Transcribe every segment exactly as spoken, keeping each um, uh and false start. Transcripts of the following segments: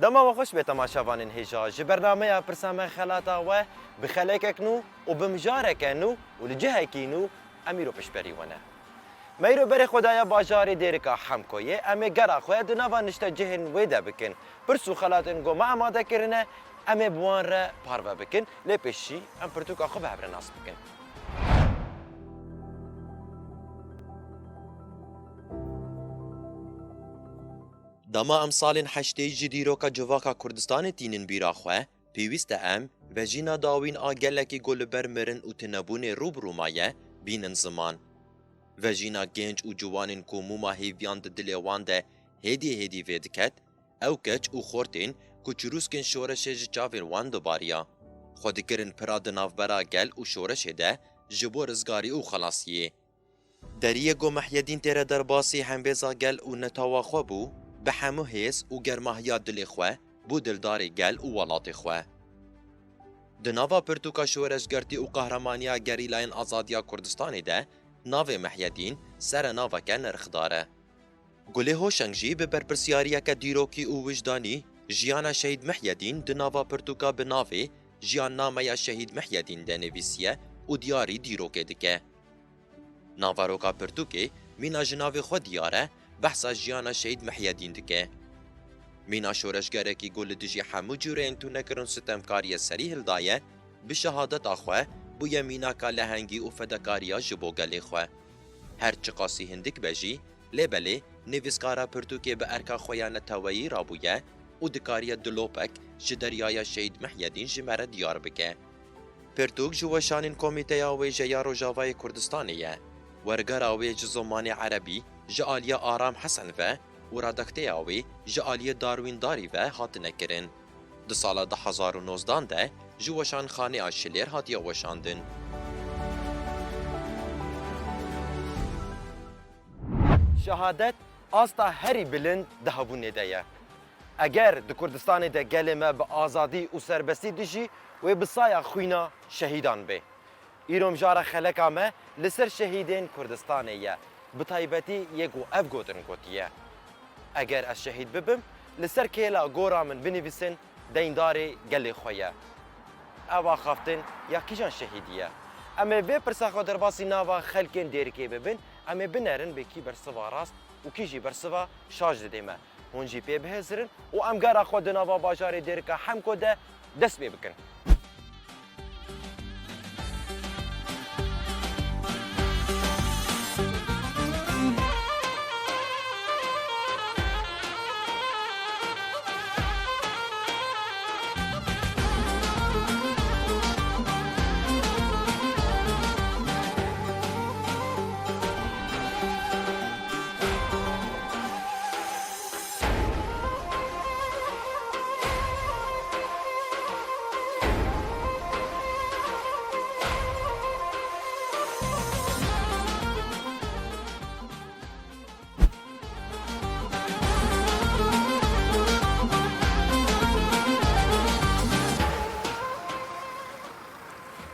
Dema we xweş be temaşevanên hêja, ji bernameya Pirsa Me Xelata we bi xelekek nû û bi mijareke nû û li cihekî nû em îro piştberî we ne. Me îro berê xwe daye bajarê Dêrika Hemkoyê, em ê gera xwe di nava niştecihên wê de bikin. Pirs û xelatên ku me amade kirine, em ê bi wan re parve bikin, lê pêşî em pirtûka xwe bi hev re nas bikin. Dema em salên heştê ji dîroka civaka Kurdistanê tînin bîra xwe, pêwîst e em vejîna dawîn a gelekî ku li ber mirin û tunebûnê rû bi rû maye, bînin ziman. Vejîna genc û ciwanên ku mûma hêviyan di dilê wan de hêdî hêdî vêdiket, ew keç û xortên ku çirûskên şoreşê ji çavên wan dibariya, xwe dikirin pira di navbera gel û şoreşê de ji bo rizgarî û xelasiyê. Deriyê ku Mehyedîn tê re derbasî hembêza gel û netawa xwe bû, bi hemû hêz û germahiya dilê xwe bû dildarê gel û welatê xwe. Di nava pirtûka şoreşgertî û qehremaniya gerîlayên azadiya Kurdistanê de navê Mehyedîn serenaveke nirxdar e. Gulê Hoşeng jî bi berpirsyariyeke dîrokî û wijdanî jiyana Şehîd Mehyedîn di nava pirtûka bi navê Jiyannameya Şehîd Mehyedîn de nivîsiye û diyarî dîrokê dike. Naveroka pirtûkê mîna ji navê xwe diyar e, behsa jiyana Şehîd Mehyedîn dike. Mîna şoreşgerekî ku li dijî hemû cûreyên tûnekirin û sitemkariyê serî hildaye, bi şehadeta xwe bûye mînaka lehengî û fedakariya ji bo gelê xwe. Her çiqasî hindik be jî, lê belê nivîskara pirtûkê bi erka xwe ya neteweyî rabûye û dikariye dilopek ji deryaya Şehîd Mehyedîn ji me re diyar bike. Pirtûk ji weşanên Komîteya Wêje ya Rojavayê Kurdistanê ye. Wergera wê ji zimanê erebî ji aliyê Aram Hesen ve û redakteya wê ji aliyê Darwîn Darî ve hatine kirin. Di sala du hezar û nozdan de ji Weşanxaneya Şilêr hatiye weşandin. Şehadet asta herî bilind di hebûnê de ye. Eger di Kurdistanê de gelê me bi azadî û serbestî dijî, wê bi saya xwîna şehîdan bê. Îro mijara xeleka me li ser şehîdên Kurdistanê ye, bi taybetî yê ku ev gotin gotiye: Eger ez şehîd bibim, li ser kêla gora min binivîsin, deyndarê gelê xwe ye. Ev axaftin ya kîjan şehîdî ye? Em ê vê pirsa xwe derbasî nava xelkên Dêrikê bibin, em ê binerin bê kî bersiva rast û kî jî bersiva şaş didê me. Hûn jî pê bihêzirin û em gera xwe di nava bajarê Dêrika Hemko de dest pê bikin.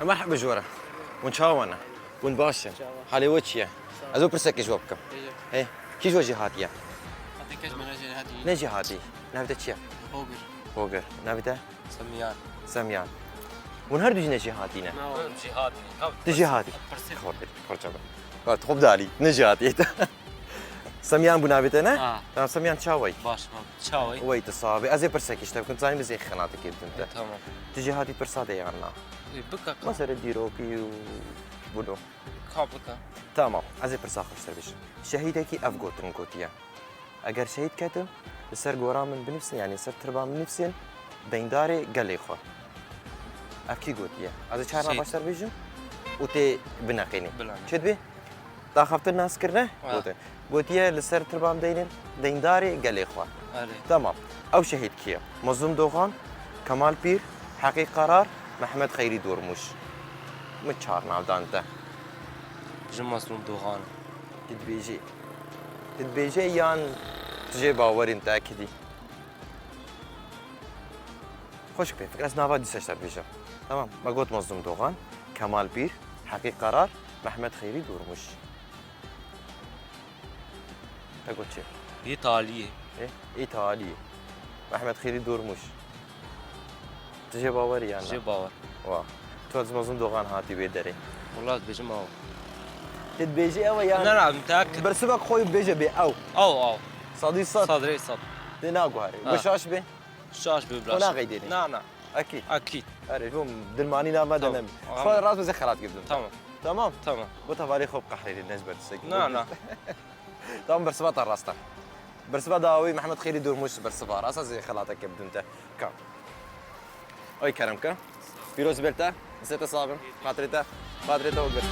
Merhaba ji we re. Hûn çawa ne? Hûn baş in? Çawa? Halê we çi ye? Sağ ol. Ez û pirsekê ji we bikim. Bêje. Hey, kî ji we jî hatiye? Hatî kes me ne jî hatî. Ne jî hatî? Navê te çi ye? Hogir. Hogir. Navê te? Semiyan. Semiyan. Hûn her du jî ne jî hatî ne? Na, jî hatî. Tu jî hatî. Pirsê. Xwe, xwe çawa. Xwe, xwe dalî. Ne jî hatî. Semiyan bû navê te ne? Ha. Tamam, Semiyan çawa yî? Baş, baş. Çawa yî? Wey tu sax bî. Ez ê pirsekî ji te bikim, tu zanî ez ê xenatekê bidim te. E, tamam. Tu jî hatî pirsa de yan na? E, bika ka. Mesela dîrokî û bûno. Ka bika. Tamam, ez ê pirsa xwe ji te bêjim. Şehîdekî ev gotin gotiye: Eger şehîd ketim, li ser gora min binivîsin, yanî li ser tirba min binivîsin, deyndarê gelê xwe. Ev kî gotiye? Ez ê çarna baştir bêjim û tê bineqînî. Bila. Çi dibê? Daxaftin nas kirine? Ha. Gotin. Gotiye li ser tirba min deynin, deyndarê gelê xwe. Erê. Tamam. Ew şehîd kî ye? Mazlûm Doxan, Kemal Pîr, Heqî Qerar, Mehmet Xeyrî Dormûş. Min çar nav dan te. Ji Mazlûm Doxan. Tu dibêjî. Tu dibêjî yan tu jê bawerî min te ekidî? Xweşik pê fikir, ez nava dîsa ji te dibêjim. Tamam, me got Mazlûm Doxan, Kemal Pîr, Heqî Qerar, Mehmet Xeyrî Dormûş. Te got çi? Îtaliyê. Ê, Îtaliyê. Mehmet Xêrî Dormûş. Tu jê bawer î yan na? Jê bawer. Wa. Tu ez Mazlûm Dogan hatî wê derê. Wela dibêjim aw. Tu dibêjî ew e yan? Na, na, miteakid. Bersivek xwe bêje bê ew. Aw, aw. Sedî sed. Sedrê sed. Tê naguherî. Ha. Bi şaş bê. Şaş bê. Xwe naxeydênî. Na, na. Ekîd. Ekîd. Erê, hûn dilmanî nava de Tamam. nemî. Tamam. Xwe rast bizê xelat girdim. Tamam. Tamam? Tamam. Bo tevalê xwe biqehrêrî, ne ji ber tiştekî. Na, na. Tamam, bersiva te rast e. Bersiva dawî Mehmet Xêrî Dormûş bersiva rast e, ez ê xelateke bidim te. Ka. Oy kerem ke. Pîroz bê te. Destê te sax bin. Xatirê te. Xatirê te û bir.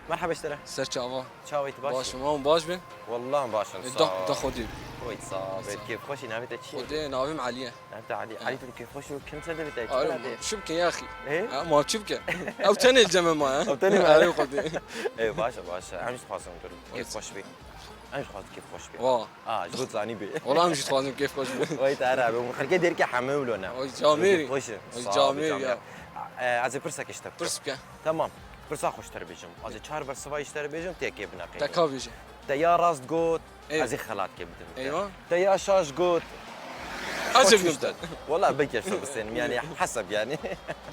Merhaba ji te re. Ser çava. Çawa yî, tu baş Baş î? im, hûn baş bin? Wallah baş im, E, sağ da, ol. da Xwedê. Oy, sağ ol. Sağ ol. Kêfxweş î, navê te çi ye? Xwedê, navê min Elî ye. Navê te Elî. Ha. Elî, tu kêfxweş û kim ser de bê te Arê, çi çi bikim ya, axî? E? Ha, ma çi bikim? Ew tenê li cem me ma ye. Ew tenê ma ye. Arê, Xwedê. E, baş e, baş e. Em jî dixwazin tu Oy. kêfxweş bî. Em jî dixwazin kêfxweş bî. Wa. Ha, ji bo tu zanî bî. Wala em jî dixwazin kêfxweş bî. Oy, te here, xelkê derkê hemê wilo ne. Oy, camêrî. Kêfxweş e. Oy, Sağ ol, camêrî camêrî. ya. E, ez ê pirsek ji te bikim. Pirs bike. Tamam. Pirsa xwe ji te re bêjim. Ez ê çar bersiva ji te re bêjim, tê kê bineqînî. Te ka bêje. Te ya rast got, Ê. ez ê xelat kê bidim te. Eywa. Te ya şaş got, Ez ê xwe bidim çûş te. te. Wala belkî ez te bistênim, yani hesab yani.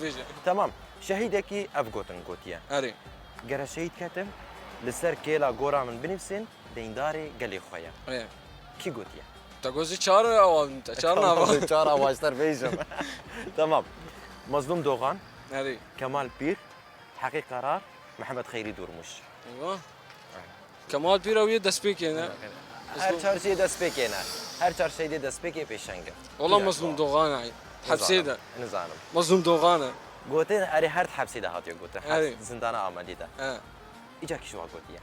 Bêje. Tamam. Şehîdekî ev gotin gotiye. Erê. Gere şehîd ketim, li ser kêla gora min binivîsin, deyndarê gelê xwe ye. Ê. Kî gotiye? Te got zî çar awa, te çar Tamam, nava. çar awa ji te re bêjim. Tamam. Mazlûm Dogan, Erê. Kemal Pîr, Heqî Qerar, Mehmet Xeyrî Durmuş. Eywa. Kemal Pîr ew yê destpêkê ne. Her çar jê destpêkê ne. Her çar şehîdê destpêkê pêşeng e. Wala Pîr Mazlûm Erdoğan. Dogan e. Hepsê de. Nizanim. Mazlûm Dogan e. Gotin, erê, her di hepsê de hatiye gotin. Her Erê. zindana Amedê de. He. Îca kî ji wa gotiye?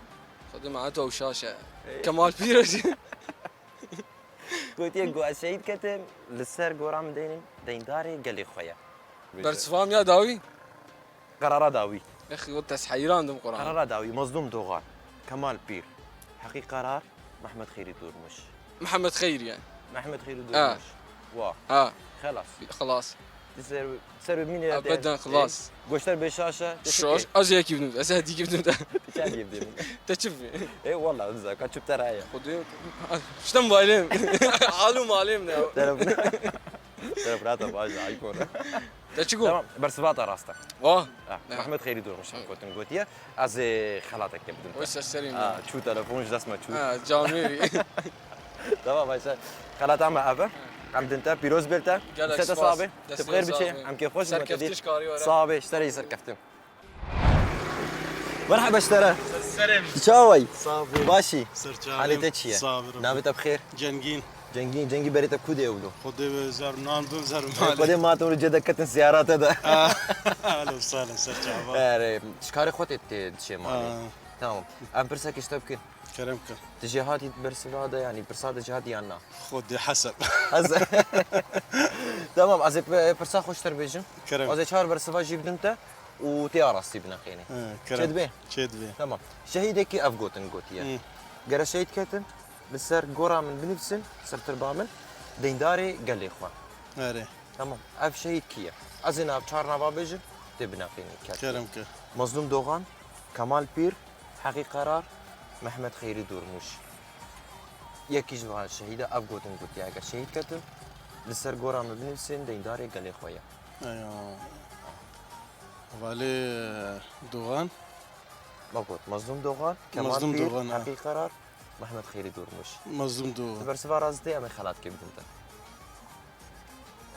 Xwedê me eto ew şaş e. Ey. Kemal Pîr e jî. Gotiye, got, ez şehîd ketim, li ser gora min deynin, deyndarê gelê xwe ye. Bersivamiya dawî? Qerara dawî. Exî, got ez heyrandim Quran. Qerara dawî, Mazlûm Dogan, Kemal Pîr, Heqî Qerar, Mehmet Xeyrî Durmuş. Mehmet Xeyrî ye. Mehmet Xeyrî Ha. Durmuş. Wa. Ha. Xelas. Xelas. Ser, ser mînê Ebeden xelas. Goşter bê şaşe. Şaş. Ez yekî bidim. Ez hedî bidim de. Çend yê bidim? Te çi bi? E, wala, zaka çi bi te re ye. Xwedê. Ştem baylim. Alû malêm ne. Telefon. Telefon ta baş, ay kor. Te çi got? Tamam, bersivata rast e. Wa. Ha, Ne. Mehmet Xeyrî Durmuş em gotin gotiye. Ez ê xelatekê bidim te. Oy ser serê min. Ha, çû telefon ji dest me çû. Ha, camêrî. Tamam, Ayşe. Xelata me ev e. Em din te, pîroz bê te. Gelek Destê te spas. sax be. Destê Tu bi xêr te sax biçe. be. Em kêfxweş bin. Serkeftiş karî were. Sax be, ji te re jî serkeftin. Merhaba ji te re. Serê min. Tu çawa yî? Sax be. Baş î? Ser çavê Halê te min. çi ye? Sax be. Navê te bi xêr? Cengîn. Cengîn, Cengîn berê te ku de wilo? Xwedê we zer nan bin, zer malê. Xwedê ma te wilo cê de ketin ziyarete de. Ah, ahlen sahlen, ser çava. Erê, ji karê xwe tê tê diçê malê. Ah. Tamam. Em pirsekê ji te bikin. Kerem ke. Tu jêhatî bersiva de, yanî pirsa de jêhatî yan na? Xwedê heseb. Heseb. Tamam, ez ê p-, pirsa xwe ji te re bêjim. Kerem. Ez ê çar bersiva jî bidim te û tê ya rastî bineqînî. He, kerem. Çêdibe? Çêdibe. Tamam. Şehîdekî ev gotin gotiye. Hı. Gere şehîd ketim, li ser gora min binivîsin, ser tirba min, deyndarê gelê xwe. Erê. Tamam. Ev şehîd kî ye? Ez ê nav çar nava bêjim, tê bineqînî. Kerem ke. Mazlûm Dogan, Kemal Pîr, Heqî Qerar, Mehmet Xeyrî Durmuş. Yekî ji van şehîda ev gotin gotiye, eger şehîd ketim, li ser gora min binivîsin, deyndarê gelê xwe ye. Eyo. Valê Dogan. Me got, Mazlûm Dogan, Kemal Mazlûm Pîr, Dogan, ha. Heqî Qerar, Mehmet Xeyrî Durmuş. Mazlûm Dogan. Di bersiva rast de em ê xelat kê bidin te.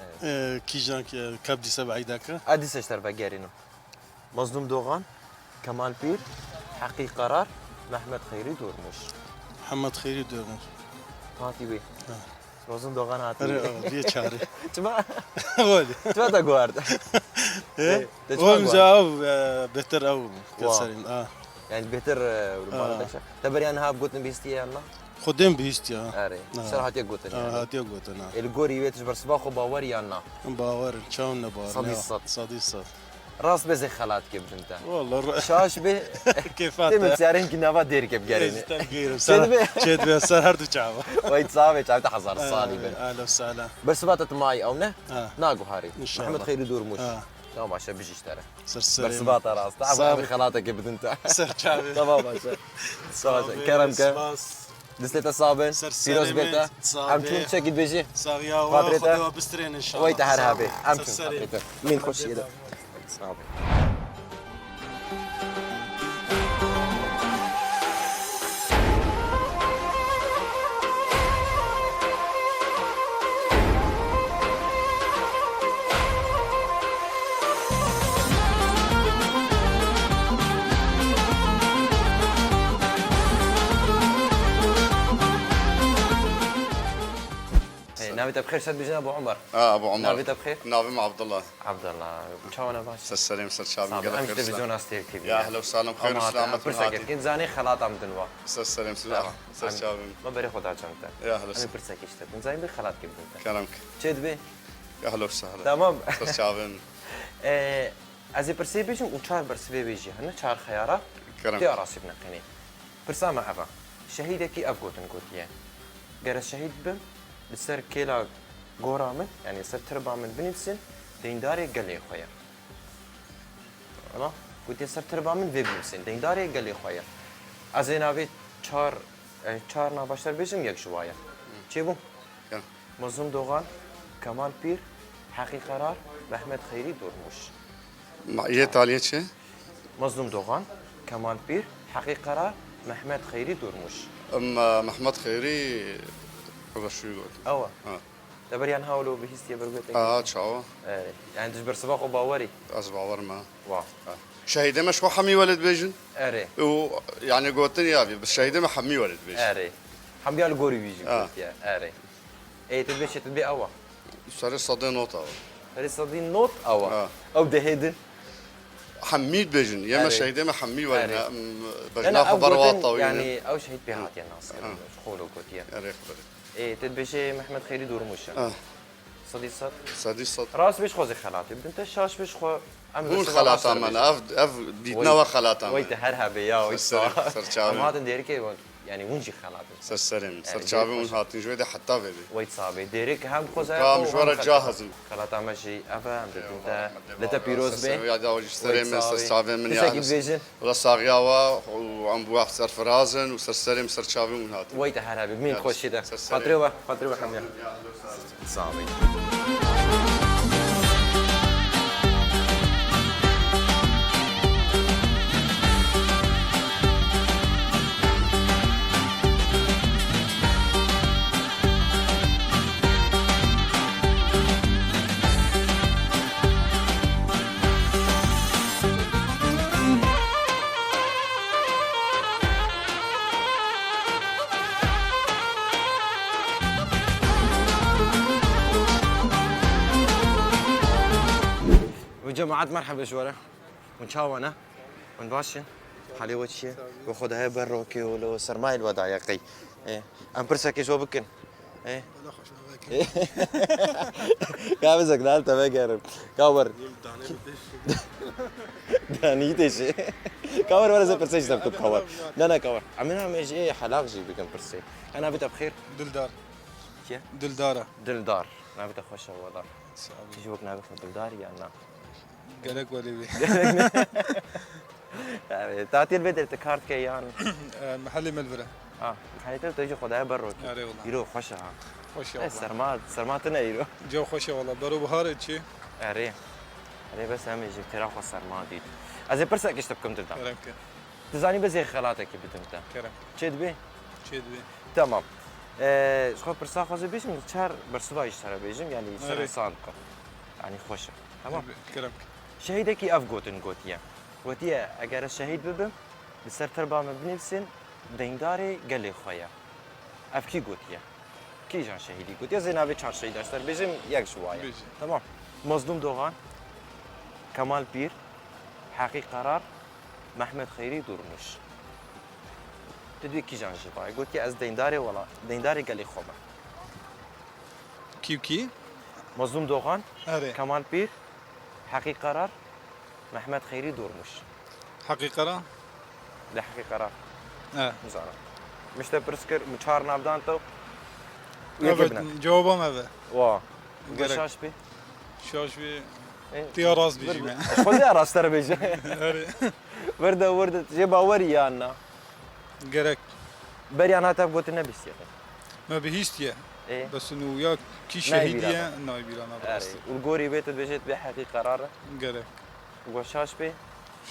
Evet. Ee, kîjan ke kep dîse be eyda ke? A dîse ji te re vegerînim. Mazlûm Dogan, Kemal Pîr, Heqî Qerar, Mehmet Xeyrî Durmuş. Mehmet Xeyrî Durmuş. Hatî wê. Ha. Mazlûm Dogan hatî Erê, wê. Erê, vê çare. Çima? Olê. Çima te guhard? He? Te, te çima Oğlum guhard? Za ev, e, beter ev. Wa. Te serîn, ha. Yani beter, e, Ha. Te beriya niha bi gotin bihîstiye yan na? Xwedê min bihîstiye. Erê. Ha. Ser hatiye gotin Ha, yani. Hatiye gotin, ha. Ê, li gorî wê tu ji bersiva xwe bawer yan na? Bawer in, çawa ne bawer? Sedî sed. Sedî sed. Rast bê zê xelat kê bidin te. Wallah, re- Şaş bê. Kêfa te. Tê min siyarên ki nava dêrikê bigerîne. Ez te bigêrim. Çê dibe? Çê dibe, ser her du çava. Wey çavê, çavê te hezar salî bin. Ehlen sehlen. Bersiva te tu mayî ew ne? Ha. Naguharî. İnşallah. Mehmet Xeyrî Durmuş. Ha. Tamam, başa bijîş te re. Ser serê min. Bersiva te rast. Sağ ol. Ev xelatekê bidin te. Ser çavê. Tamam, başa. Sağ ol. Sağ ol, kerem ke. Spas. Destê te sax bin. Ser serê min. Pîroz bê te. Sağ ol. Em çûn çekî dibêjî. Saxiya we, Xatirê te. Xwedê we bistrênin inşallah. Wey te her hebê. Em çûn xatirê te. Min xweşiyê de. Sağ ol. Hey, navê te bi xêr, ser bijî Abu Umar. Ha, Abu Umar. Navê te bi xêr? Navê min Abdullah. Abdullah, çawa ne, baş? Ser serê min, ser çavê min. Sağ ol. Gelek xêr. Em ji televîzyona Stêrk T V. Ya ehlen sehlen, xêr û selamet hatî. Em pirsekê dikin, zanî xelata min din wa. Ser serê min, ser çavê min. Tamam. Me berê xwe da cem te. Ya ehlen sehlen. Em ê pirsekê ji te bikin, zanî bi xelat kê bidin te. Kerem ke. Çê dibê? Ya ehlen sehlen. Tamam. Ser çavê min. Ee, ez ê pirsê bêjim û çar bersivê wê jî hene, çar xeyara. Kerem. Tê arasî bineqînî. Pirsa me ev e. Şehîdekî ev gotin gotiye. Ger ez şehîd bibim, li ser kêla gora min, yanî ser tirba min binivîsin, deyndarê gelê xwe ye. Wela, gotiye ser tirba min vê binivîsin, deyndarê gelê xwe ye. Ez ê navê çar, e, çar nava şer bêjim, yek ji wa ye. Çêbû? Ya. Mazlûm Dogan, Kemal Pîr, Heqî Qerar, Mehmet Xeyrî Durmuş. Ma-, yê taliyê çi? Mazlûm Dogan, Kemal Pîr, Heqî Qerar, Mehmet Xeyrî Durmuş. Em, e, Mehmet Xeyrî Xweşî got. Ew e. Ha. Te beriya niha wilo bihîstiye ber gotin? Ha, çawa? Erê. Yani tu ji bersiva xwe bawerî? Ez bawer me. Wa. Ha. Şehîdê me ji xwe hemî welê dibêjin. Erê. Û yani gotin ya vî, bi şehîdê me hemî welê dibêjin. Erê. Hemdiya li gorî wî jî gotiye. Erê. Ê, tu dibê çi, tu dibê ew e? Serê sedê not ew e. Serê sedî not ew e. Ha. Ew dehê din. Hemî dibêjin. Yê me şehîdê me hemî welê ne. Erê. Em, bejna xwe berwa tawî ne. Yani ew şehîd pê hatiye naskirin. Ha. Ji xwe lo gotiye. Erê xwe. Ê, tu dibêjê Mehmet Xeyrî Durmuş e. Ha. Sedî sed. Sedî sed. Rast bêj xwe zê xelatê bidin te, şaş bêj xwe. Em hûn xelata me ne. Ev, ev dîtina we xelata me. Wey te her hebê ya, wey sağ. Ser çavê. Em hatin dêrikê, yani hûn jî xelat in. Ser serê min. Ser çavê hûn hatin ji wê de heta vê de. Wey sabê. Dêrik hem xweza. Ka em ji we re cahizin. Xelata me jî ev e, em didin te. Li te pîroz bê. Ya da ji serê min, ser çavê min ya. Tiştekî dibêjin. Wela saxiya we û em bi we serfiraz in û ser serê min, ser çavê min hatin. Wey te her hebê. Min xweşî de. Xatirê we, xatirê we hemiya. Sağ olun. Û cemaat merhebe ji we re. Hûn çawa ne? Hûn baş in? Halê we çi ye? We Xwedayê ber rokê û li sermayê li we daye qey. Ê, em pirsekê ji we bikin. Ê. Ka bizek dal te vegerim. Ka wer. Danî têşê. Ka wer, wer ez ê pirsê ji te bikim, ka wer. Ne, ne, ka wer. Em ê, em ê ji ê helaq jî bikin pirsê. Ka navê te bi xêr? Dildar. Çi? Dildar e. Dildar. Navê te xweş e wela. Sağ ol. Tu jî wek navê xwe Dildar yan na? Gerek welê wê. Yani, tatil vê derê tu kar dike yan? E, mehelê me li vir e. Ha, mehelê te, tu jî Xwedayê ber rokî. Erê wela. Îro xweş e ha. Xweş e wela. Serma, serma tune îro. Cew xweş e wela. Bero bihar e çi? Erê. Erê bes em ê jî têra xwe serma dît. Ez ê pirsek ji te bikim Dildar. Kerem ke. Tu zanî bes ê xelatekî bidim te. Kerem. Çê dibê? Çê dibê. Tamam. Ee, ji xwe pirsa xwe zê bêjim, çar bersiva ji te re bêjim, yani ser hesab bikim. Yani xweş e. Tamam. Kerem. Şehîdekî ev gotin gotiye. Gotiye, eger ez şehîd bibim, li ser tirba min binivîsin, deyndarê gelê xwe ye. Ev kî gotiye? Kîjan şehîdî gotiye? Ez ê navê çar şehîda ji te re bêjim, yek ji wa ye. Bêje. Tamam. Mazlûm Dogan, Kemal Pîr, Heqî Qerar, Mehmet Xeyrî Durmuş. Dibê kîjan ji vayê? Gotiye ez deyndarê wela, deyndarê gelê xwe me. Kî û kî? Mazlûm Doxan, Erê. Kemal Pîr, Heqî Qerar, Mehmet Xeyrî Dormuş. Heqî Qerar? Li Heqî Qerar. E. Nizanim. Min ji te pirs kir, min çar navdan te. Û yekê Evet, bine. Cewabam ev e. Wa. Gerek. Şaş bî. Şaş bî. E, Tiya rast bir- bijîme. Xwedê rast te re bêje. Erê. Wirde, wirde. Jê bawerî yan na? Gerek. Beriyan hate gotin nebîstiye. Me bihîstiye. Ê. Bes nû ya kî Nayê şehîdiye, bîra. Nayê bîra me Erê. Bi rastî. Û gorî wê tu dibêjê tu bê Heqî Qerar e. Gerek. Û şaş bê.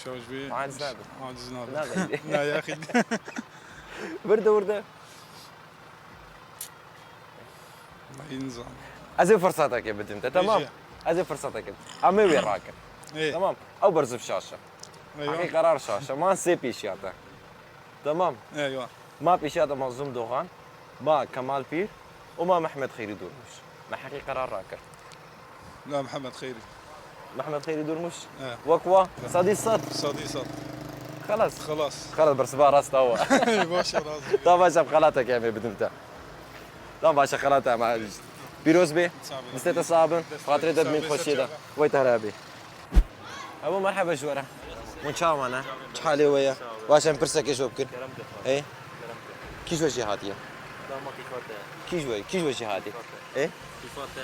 Şaş bê. Aciz nabe. Aciz nabe. Nabe. Na yaxî. Wirde, wirde. Înzan. Ez ê firsetekê bidim te, tamam? Bêje. Ez ê firsetekê. Em ê wê rakin. Ê. Tamam. Ew berziv şaş e. Eywa. Heqî Qerar şaş e. Man sê pêşiya te. Tamam. Eywa. Ma pêşiya te Mazlûm Doxan, ma Kemal Pîr û ma Mehmet Xeyrî Dormuş. Me Heqî Qerar rakir. La Mehmet Xeyrî. Mehmet Xeyrî Dormuş? He. Wek wa? Sedî sed? Sedî sed. Xelas. Xelas. Xelas, bersiva rast awa. Baş e, razî. Ta baş e, xelatek em ê bidim te. Tamam, başa xelata me. Pîroz bê. Sağ ol. Destê te sax bin. Xatirê te Sağ ol. Xweşiyê de. Sağ ol. Wey te re bê. Ebo merheba ji we re. Hûn çawa ne? Çi halê we ye? Baş e, em pirsekê ji we bikin. Ê? Kî ji we jî hatiye? Kî ji we, kî ji we jî hatiye? Ê?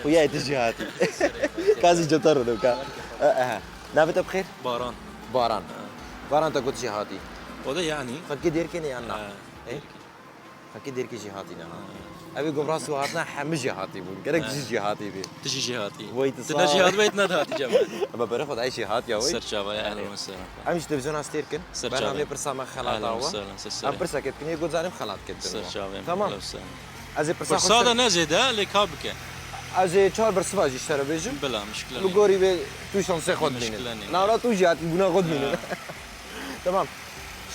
Û ya tu jî hatî. Ka zî cota rû ka. Ehe. Navê te bi xêr? Baran. Baran. Ha. Baran te got jî hatî. O da yani. Xelkê Dêrkê ne yan na? Ha. Ê? Xelkê Dêrkê jî hatî ne ha. Ha. Ev ê gumrast û hatina hemû jî hatî bûn. Gerek Ha. tu jî jî hatî bî. Tu jî jî hatî. Wey tu Tu ne sağ jî ol. hat, wey tu ne hatî cem. Ama bere xwe da jî hatî ya wey. Ser çava, ehlen ve sehlen. Em jî televîzyona stêr kin. Ser çava. Bernameyê pirsa me xelata Ehlen ve wa. sehlen, ser Em serê. pirsek kin, yê got zanim xelat kir Ser dino. çava, Tamam. ehlen ve sehlen. Ez ê pirsa Pirsa xwe da ser- ne zêde, lê ka bike. Ez ê çar bersiva jî ji te re bêjim. Bila, mişkile Li nîne. gorî wê tu şansê xwe Mişkile dimînin. nîne. Nara tu jî hatî bûna xwe dimînin. Ha. Tamam.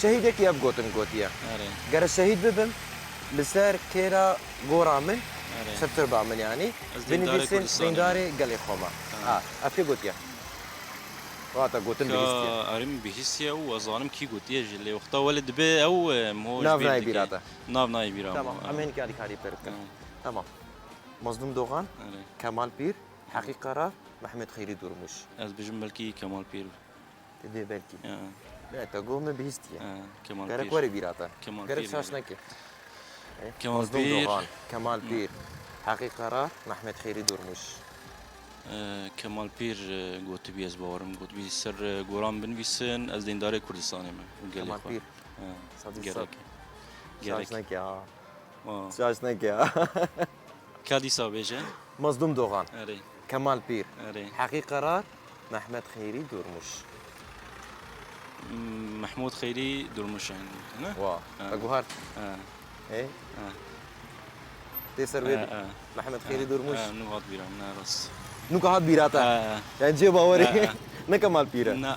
Şehîdekî ev gotin gotiye. Erê. Ger ez şehîd bibim, li ser kêla gora min, Erê. ser tirba min yanî, Ez deyndarê binivîsin Kurdistanê me. deyndarê gelê xwe me. Ha. Ha, ev kê gotiye? Wata gotin Ka bihîstiye. Erê min bihîstiye û ez zanim kî gotiye jî. Lê wexta welê dibe ew, e, moj Nav bîr nayê dike. bîra te. Nav nayê bîra Tamam, me. em ên alîkarî pir bikin. Ha. Tamam. Mazlûm Doxan, Erê. Kemal Pîr, Heqî Qerar, Mehmet Xeyrî Durmuş. Ez bijim belkî Kemal Pîr. Divê belkî. Ya. Ne, te got min bihîstiye. Ha, Kemal Gerek Pîr. were bîra te. Kemal Gerek Pîr şaş yani. neke. E, Kemal Mazlûm Pîr. Dogan, Kemal Hı. Pîr, Heqî Qerar, Mehmet Xeyrî Durmuş. E, Kemal Pîr, e, gotibî ez bawerim. Gotibî ser, e, goran binivîsin, ez deyndarê Kurdistanê me. Gelê Kemal xwe. Pîr. Ha, Sadî gerek. Sad. Gerek. Şaş neke ha. Ha. Şaş neke ha. Ka dîsa bêje. Mazlûm Dogan. Erê. Kemal Pîr. Erê. Heqî Qerar. Mehmet Xeyrî Durmuş. M-, Mehmûd Xeyrî Durmuş yani, ne? Wa. Ha. Te guhart. Ha. Hey. Ha. Tê ser wê Ha, bi. ha. Mehmet Ha, Xeyrî Durmuş. Ha, nû hat bîra min, ne rast. Nûka hat bîra te. Ha, ha. Yani cê bawerê. Ha, ha. Ne Kemal Pîr e. Na. Na.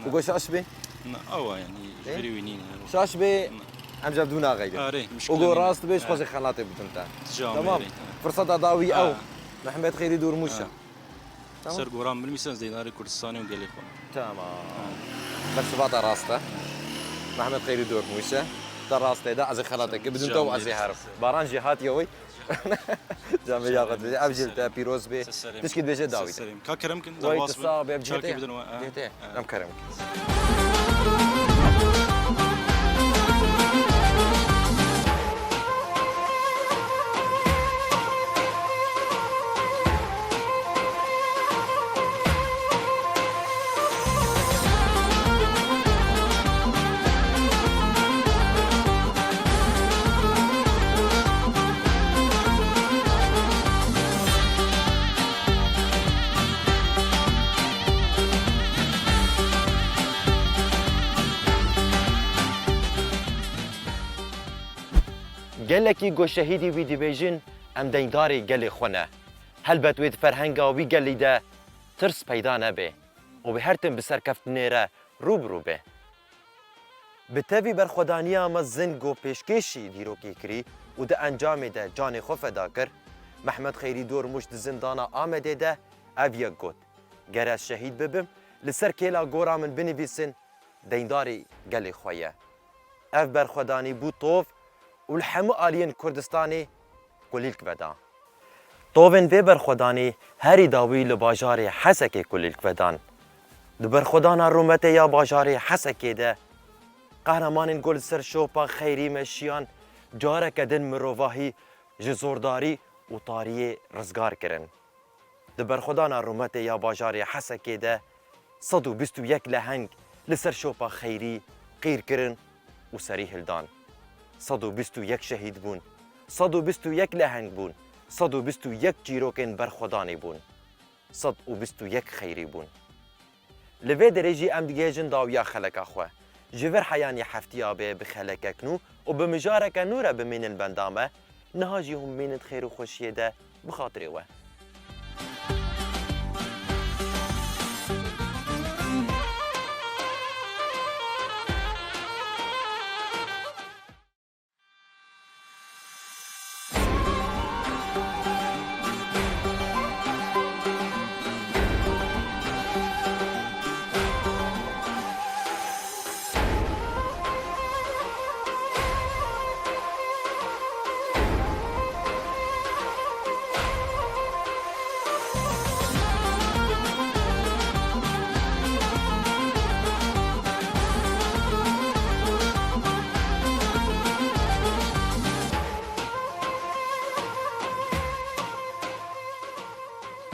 Û go şaş bê. Na, awa yani, ji Hey. verî wî nîne. Şaş bê. Na. Em ji ev dû naxeyde. Arê, mişkile Û go nîne. rast bê, ji Ha. xwe jî xelatê bidin te. Tijam Tamam. erê. Ha. Firseta dawî Ha. ew. Mehmet Xeyrî Durmuş e. Ha. Tamam. Ser goran bilmîsin, ez deyndarê Kurdistanê û gelê xwe. Tamam. Ha. Bersiva te rast e. Mehmet Xeyrî Durmuş e. Te rast e, da ez ê xelateke bidim te û ez ê herim. Baran jî hatiye wey. Camê ya xwe dibêje, ev jî li te pîroz bê. Tişkî dibêje dawî. Ka kerem kin, Wey, derbas tu bin. Sağ be, ev Çarkê cihete. bidin we, ha. Cihete. Ha. Em kerem kin. Gelekî ku şehîdî wî dibêjin, em deyndarê gelê xwe ne. Helbet wê di ferhenga wî gelî de tirs peyda nebe û wê her tim bi serkeftinê re rû bi rû be. Bi tevî berxwedaniya me zin ku pêşkêşî dîrokê kirî û di encamê de canê xwe feda kir, Mehmet Xeyrî Dormuş di zindana Amedê de ev yek got, Ger ez şehîd bibim, li ser kêla gora min binivîsin, deyndarê gelê xwe ye. Ev berxwedanî bû tov û li hemû aliyên Kurdistanê kulîlk veda. Tovên vê berxwedanî herî dawî li bajarê Hesekê kulîlk vedan. Di berxwedana rûmetê ya bajarê Hesekê de qehremanên ku li ser şopa xeyrî meşiyan careke din mirovahî ji zordarî û tariyê rizgar kirin. Di berxwedana rûmetê ya bajarê Hesekê de sed û bîst û yek leheng li ser şopa xeyrî qîr kirin û serî hildan. Sed û bîst û yek şehîd bûn, sed û bîst û yek leheng bûn, sed û bîst û yek çîrokên berxwedanê bûn, sed û bîst û yek xeyrî bûn. Li vê derê jî em digihêjin dawiya xeleka xwe. Ji vir heyanî heftiya bê bi xelekek nû û bi mijareke nû re bimînin benda me, niha jî hûn bimînin di xêr û xweşiyê de bi xatirê we.